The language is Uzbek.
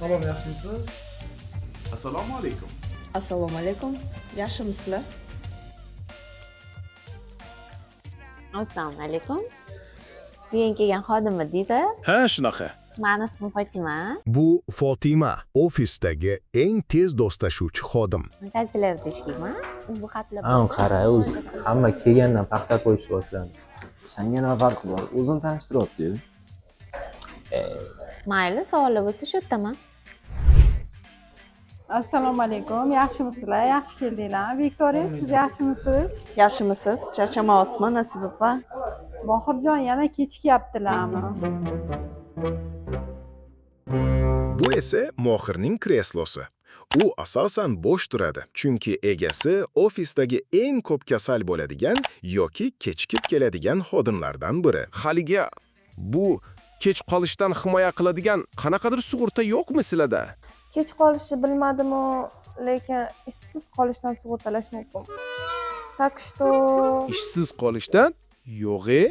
Salom, yaxshimisizlar? Assalomu alaykum. Assalomu alaykum. Yaxshimisizlar? Assalomu alaykum. Siz yangi kelgan xodimmi? Ha, shunaqa. Mani ismim Fotima. Bu Fotima, ofisdagi eng tez do'stlashuvchi xodim. Ta'tillarda ishlayman. Bu xatlar. Ha, qara, o'zi hamma kelgandan paxta qo'yishni boshladi. Sanga nima farqi bor? O'zini tanishtiryapti-yu. Mayli, savollar bo'lsa shu yerdaman. Assalomu alaykum, yaxshimisizlar? Yaxshi keldinglar. Viktoriya, siz yaxshimisiz? Yaxshimisiz? Charchamayapsizmi, Nasiba opa? Mohirjon yana kechikyaptilarmi? Bu esa Mohirning kreslosi. U asosan bo'sh turadi, chunki egasi ofisdagi eng ko'p kasal bo'ladigan yoki kechikib keladigan xodimlardan biri. Haligi bu kech qolishdan himoya qiladigan qanaqadir sug'urta yo'qmi sizlarda? Kech qolishni bilmadimu, lekin ishsiz qolishdan sug'urtalash mumkin. Так что Ishsiz qolishdan? Yo'q-e.